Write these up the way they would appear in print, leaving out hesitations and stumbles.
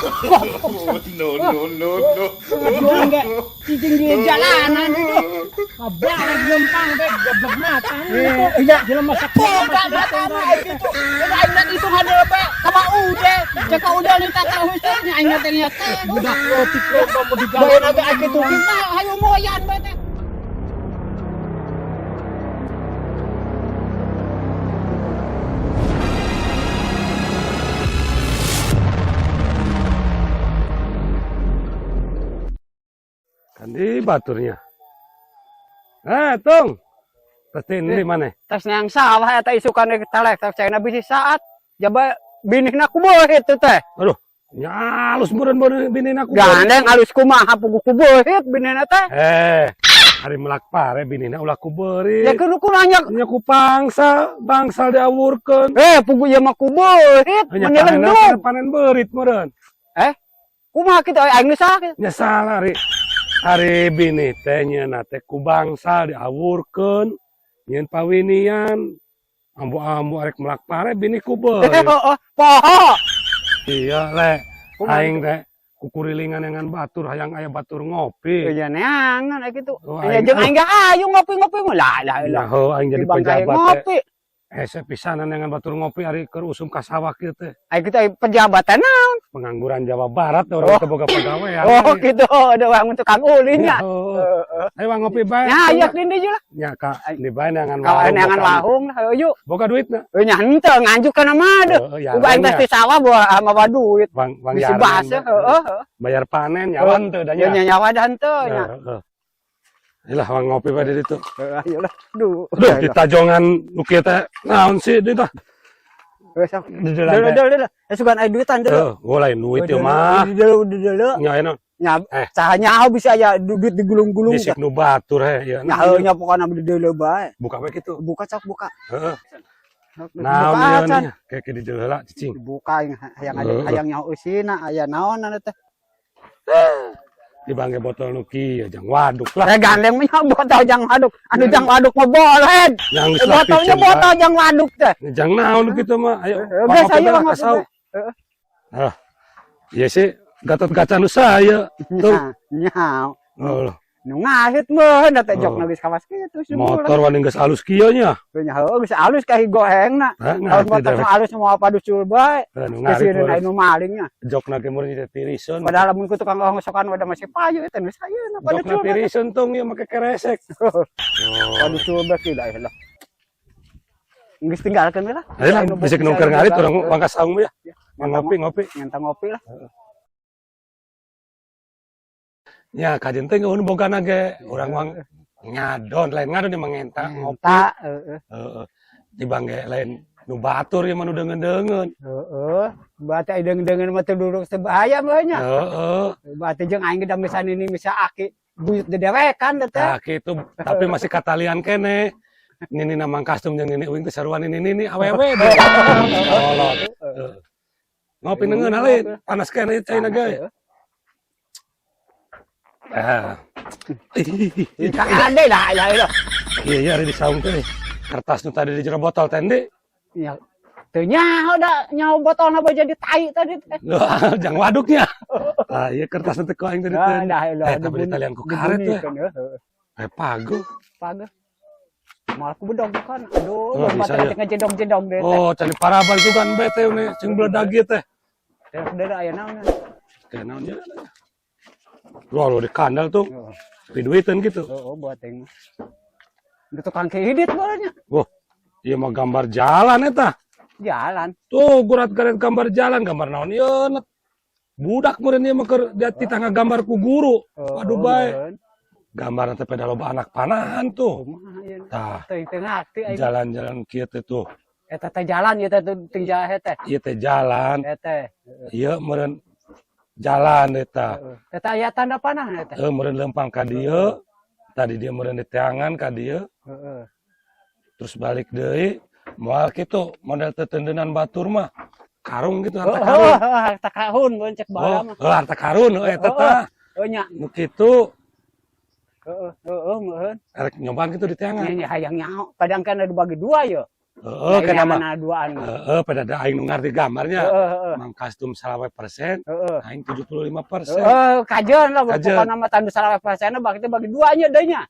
No, no, no, no. Ngajuan ge cicing di jalanan itu. Kabaret lempang teh goblok mata. Iya. Jelema sakuat Buka mata mah gitu. Udah aing mah hitung ada apa? Kama udah. Cek udah minta tahu teh nya aing teh nya teh. Budak roti loba mau digawe. Bae naga aing kitu mah hayu moyan bae teh. Kan di baturnya. Eh, tung. Pasti ini mana? Tas yang sawah eta isukan talek teh cenah bisi saat jaba binihna ku beuhit teh teh. Aduh, nyalus meureun meureun binin aku. Gandeng alus kumaha pugu ku beuhit binihna teh. Eh, hari melak pare binina ulah ku beurit. Ya kudu ku nanya Nya ku pangsa, bangsal diawurkeun. eh pugu ieu mah ku beuhit Nya meni panen ledug. panen beurit meureun. Eh kumaha kitu aing nu saha kitu? Nya salah ari. Ari bini teh nyeuna teh ku bangsal diawurkeun. Nyeun pawinian. Ambu-ambu arek melak pare bini ku beurit. Oh, oh, poho. Iya, le. Kumaha Aing teh kukurilingan dengan batur hayang aya batur ngopi. Ya neangan aya kitu. Oh, Ya aing- jeung aing ge ayu ngopi-ngopi mah lah lah lah. Nah, heuh aing jadi Di bangkai pejabat teh. ngopi. Hese pisanan dengan batur ngopi ari keur usum ka sawah kieu teh. Aing kitu aya pejabat teh naon? Pengangguran Jawa Barat teh urang Oh. teu boga pagawean. Oh gitu, ada orang tukang ulin nya. Ya, heuh. Ayo bang ngopi bae. Nya aya di dieu lah. Nya ka di bae neangan Kalau warung. neangan warung lah hayu. Boga duitna. Heuh nya henteu nganjuk kana mah deuh. Heeh, ya. Uga aing teh di sawah bawa mawa duit. Bang bang Bisi Yarman, baseuh heeh. Bayar panen nyawa henteu da Ya nya. nyawa da henteu nya. Heeh. Ilah bang ngopi bae di ditu. Heuh ayo lah. Duh. Duh, di tajongan nu kieu teh naon sih di tah? Heuh sok. Di Deuleu dalam teh. deuleu deuleu. Eh sugan aya duitan deuleu. Heuh, gua lain duit ieu mah. Deuleu deuleu. Nya aya naon? Nya Eh. saha nyaho bisa aya duit digulung-gulung. Bisik nu batur he ieu. Nya heuh nya pokona di deuleu bae. Buka we kitu. Buka sok buka. Heeh. Sok, Naon buka ieu acan. nih? Kayak di deuleu heula cicing. Dibuka yang hayang ada Heeh. hayang nyaho eusina aya naon anu teh. Dibangke botol nu kieu jang waduk lah. Eh gandeng mah nya botol jang waduk. Anu jang waduk mah boleh. Yang geus lah Botolnya piceun, botol jang waduk teh. Pak. Jang naon nu kitu mah. Ayo. Eh, Bang, geus ngopi ayo bae lah, ngopi kasau. bae. Heeh. Ah. Iya sih, Gatot Kaca nu saya. Tuh. Nya. Oh, Nu ngahit mah da teh jok Oh. geus kawas kitu sebulan. motor wani geus alus kieu nya. Nya heuh geus alus ka gohengna. Hah, Kalau ngarti motor dewek. mah alus mau apa ducul bae. Eh, nu ngarit Kasieuneun meureun. aya nu malingnya. Jokna ge meureun teh tiriseun. Padahal lamun ku tukang ongsokan udah masih payu eta geus ayeuna pada Jokna cul. tiriseun tung ieu make keresek. Oh. Pada cul bae kieu lah. Geus tinggalkeun we lah. Ayo lah, bisa nungker ngarit urang wangkas saung ya. Ngopi ngopi. Nyantang ngopi lah. Ya kajen teh ngeueun bogana ge urang wang ngadon lain ngadon di mangenta ngopi. Tak, heeh. Heeh. Dibangge lain nu batur ieu mah nu deungeun-deungeun. Heeh. Berarti aya deungeun-deungeun mah teu duduk teu bahaya mah nya. Heeh. Berarti jeung aing ge da misalnya ini bisa aki buyut dedewekan teh. Nah, kitu tapi masih katalian kene. Nini namang kastum jeung nini uing teh sarua nini nini awewe deh. Kolot. Heeh. Ngopi neungeun alin, panas kene caina ge. Ah. Ih, Ade lah ya lah. Iya iya ari di saung teh. Kertas nu tadi di jero botol teh Ndi. Ya. Teu nyaho da nyaho botolna bae jadi tai tadi teh. Loh, jang waduknya. Ah, iya kertas nu teh ku aing tadi teh. Dah lah. Eh, tapi ditalian ku karet teh. Eh, pago. Pago. Malah ku bedog kan. Aduh, Oh, bisa bapak ya. teh ngejedog-jedog deh teh. Oh, cari paraban tuh kan bete nih, sing beledag ieu teh. Teh deui aya naon. Kayak naon nya. Wah, lo di kandal tuh. Piduiteun gitu. Oh, buat yang itu tukang kehidit bolanya. Wah, ieu mah gambar jalan eta. Jalan. Tuh, gurat garet gambar jalan, gambar naon ieu net. Budak meureun ieu mah keur dia titah gambar ku guru. Waduh bae. Gambar teh pada loba anak panahan tuh. Kumaha ieu? Tah, Teuing teu ngarti aing. jalan-jalan kieu teh tuh. Eta teh jalan ieu teh ting jahe teh. Ieu teh jalan, Eta teh. ieu meureun jalan eta. Eta aya tanda panah eta. Heuh meureun leumpang ka dieu. Tadi dia meureun di teangan ka dieu, Heeh. terus balik deui. Moal kitu model tetendenan batur mah. Karung gitu harta Oh, karun. harta karun mun cek Oh, baheula mah. heuh, harta karun heuh eta tah. Heuh nya. Nu kitu Heeh, heeh, meureun. erek nyobaan kitu di teangan. Nya nya hayang nyaho. Padahal kan ada dibagi dua ya. Heeh, kana mah. Duaan. Heeh, pada da aing nu ngarti gambarnya. Heeh, heeh. Mang Kastum 25%, aing 75%. Heeh, kajeun lah Kajeun. Pokokna mah tandu 25% berarti bagi duanya deui nya.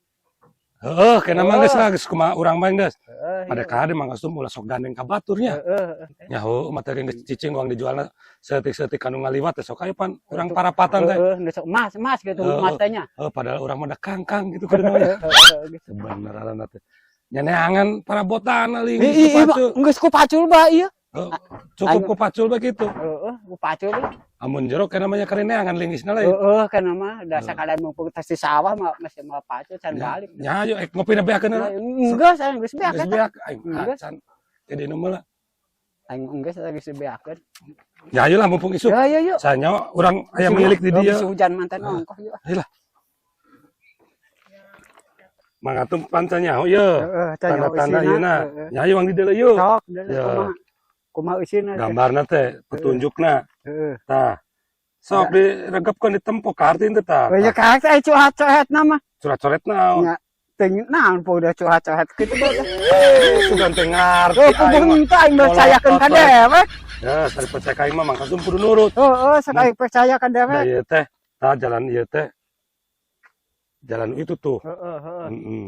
Heeh, kana mah geus lah, geus kumaha urang mah geus. Heeh. Pada kade Mang Kastum ulah sok gandeng ka baturnya. Heeh. Nya heueuh, materi geus cicing uang dijualna saeutik-saeutik kanu ngaliwat teh sok aya pan urang parapatan teh. Heeh, geus emas emas gitu emas teh nya. Heeh, padahal urang mah da kangkang gitu kudu mah. Heeh, gitu. Sebenarnya teh. Nyeneangan parabotan aling Ih, ku pacul. Geus ku pacul ba ieu. Heuh, cukup ku pacul begitu. Heeh, ku pacul. Amun jero kana namanya kareneangan lingisna lain. Heeh, kan mah da sakalian mumpung tas di sawah mah masih mau pacul can balik. Nya ayo ek ngopi na beakeun heula. Enggak, saya geus beak Geus eta. Beak aing Geus. acan. Jadi nu mah lah. Aing geus eta geus beakeun. Ya ayo lah mumpung isuk. Ya ya yuk. Sanya urang aya milik di dieu. Bisa hujan mantan ongkoh yuk. Ayo lah. Mang Atum panca nyaho ye. Heeh, can nyaho Tanda-tanda eusina. ieu na. Heeh. Nya ayo wang di dieu yeuh. Sok, Ya. kumaha? Kumaha eusina teh? Gambarna teh petunjukna. Heeh. Tah. Sok diregepkeun ditempo kaharti teh tah. Oh ya kayak saya curhat-curhat nama. Curhat-coret naon? Nya teu naon po udah curhat-curhat kitu bae. Sugan teh ngarti Oh, aing mah. kudu henteu aing percayakeun ka Kolot, dewek. Ya, sari percaya ka aing mah Mang Kasum kudu nurut. Heeh, sok aing percaya ka Nah, dewek. ieu teh, tah jalan ieu teh. Jalan itu tuh. Heeh, heeh. Heeh.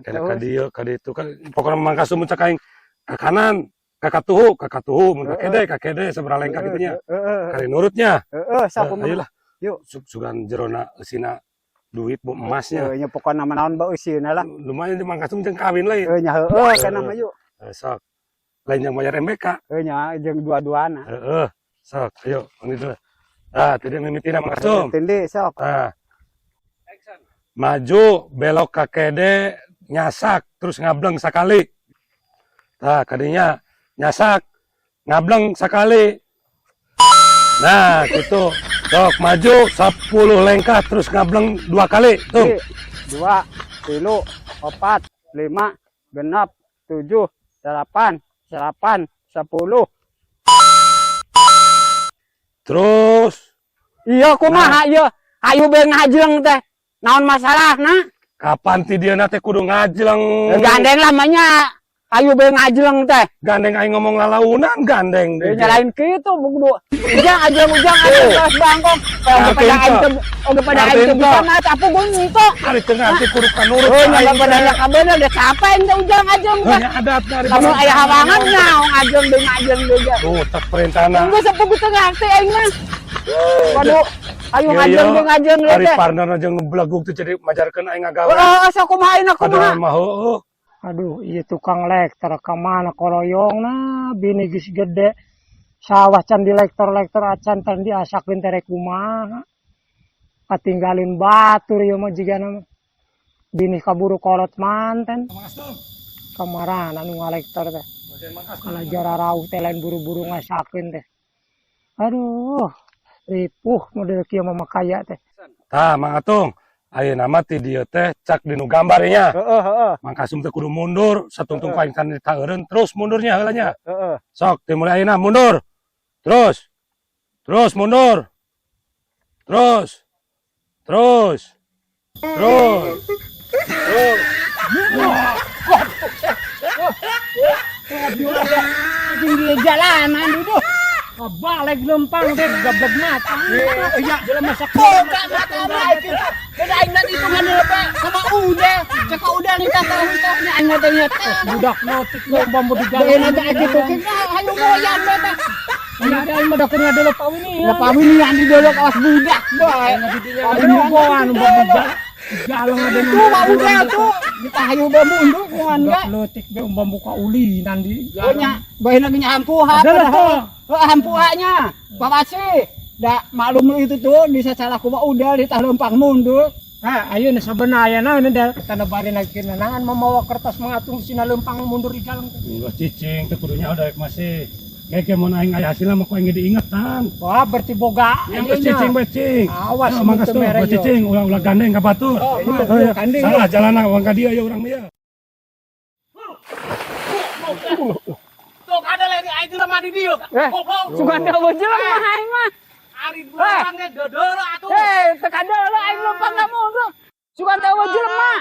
Kena ka dieu, ka ditu kan pokokna Mang Kasum mun cek aing ka kanan, ka katuhu, ka katuhu, mun ka kede, ka kede sabaraha lengkah kitu nya. Heeh, Kali nurutnya. heeh, sok Eh, kumaha? ayolah. Yuk. Sugan jerona eusina duit bu emasnya. Heuh, nya pokona mah naon bae eusina lah. Lumayan di Mang Kasum jeung kawin lain. Heuh nya heueuh kana mah yuk. Eh, sok. Lain yang bayar MBK. Heuh nya jeung dua-duana. Heeh. Sok, ayo, ini dulu. Ah, tidak mimitina Mang Kasum. Tindi sok. Ah. Maju, belok ke kede, nyasak, terus ngableng sekali. Nah, kadinya nyasak, ngableng sekali. Nah, gitu. Sok, maju 10 lengkah terus ngableng dua kali. Tuh. Hiji, dua, tilu, opat, lima, genap, tujuh, delapan, delapan, 10. Terus Iya kumaha ieu? Hayu be ngajleng teh. Naon masalahna? Kapan ti dia teh kudu ngajleng? Gandeng lamanya. Hayu be ngajleng teh. Gandeng aing ngomong lalaunan gandeng. Eh, nyalain kitu kudu. Ujang ajleng ujang ajleng kelas bangkong. Oge pada aing teu oge pada aing teu bisa mah tapi gue ento. Ari teu ngarti kudu kanurut. Oh, nyala pada nya kabener udah capek ente ujang ajleng teh. Hanya adat dari Lamun aya hawangan naon ajleng deui ngajleng deui. Tuh, tak perintahna. Tunggu sepugu teu ngarti aing mah. Waduh, ayo ngajleng deui ngajleng deui Ari teh. partner jeung ngebelagug teh jadi majarkeun aing ngagawe. Oh, asa kumaha ayeuna kumaha? Padahal mah heueuh. Aduh, iya tukang lektor kemana koroyong nah, bini geus gede. Sawah can di lektor-lektor acan tan diasakeun teh rek kumaha. Katinggalin batur ieu mah jigana mah. Bini kaburu kolot manten. Kamarana nu ngalektor teh. Kalau jararauh teh lain buru-buru ngasakeun teh. Aduh, ripuh model kieu mah kaya teh. Tah, Mang Atung, ayeuna mah ti dieu teh cak dinu gambar nya. Heeh, heeh, Mang Kasum teh kudu mundur, satungtung ku aing can ditaeureun terus mundurnya heula nya. Heeh. Sok, ti mulai ayeuna mundur. Terus. Terus mundur. Terus. Terus. Terus. Terus. Di jalanan duduk. Balik lempang teh gablek mata. Iya. Jelema masak Buka mata baik itu. Beda aing dan hitungan lebih sama udah. Cek udah nih kata utangnya aing teh nya. Budak notik lomba mau di jalan. Beda aja gitu kita ayo goyang beta. Ini aing mah dakeun ngadelok pawini ya. Lah pawini yang di dolok awas budak bae. Pawini anu bawa jalan ada Itu mah udah tuh. Kita hayu be mundur kuan Budak ge. leutik be umpam buka ulinan di Oh nya, bae lagi nyampuha. Ada lah tuh. Oh, hampuhanya. Pak Wasi. Da maklum lu itu tuh bisa salah kuma udah ditah lempang mundur. Ah, ayo na sabenaya na da tanda bari nagkinanangan mamawa kertas mengatung sina lempang mundur di jalan. Enggak cicing teh kudunya udah masih. Kayak mun aing aya hasilna mah ku aing diingetan. Wah, berarti boga. Yang cicing bae cing. Awas, Ya, Mang mun teu Kastum, mere bae yo. cicing ulah-ulah gandeng ka batur. Oh, Oh, iya. gandeng. Salah jalan wang ka dieu ya urang mah ya. Tuh ada lagi aing teh mah di dieu. Eh, sugan teh jelema aing mah. Ari urang ge dodol atuh. Eh, teu kadeuleuk aing lempang mundur. Sugan teh jelema.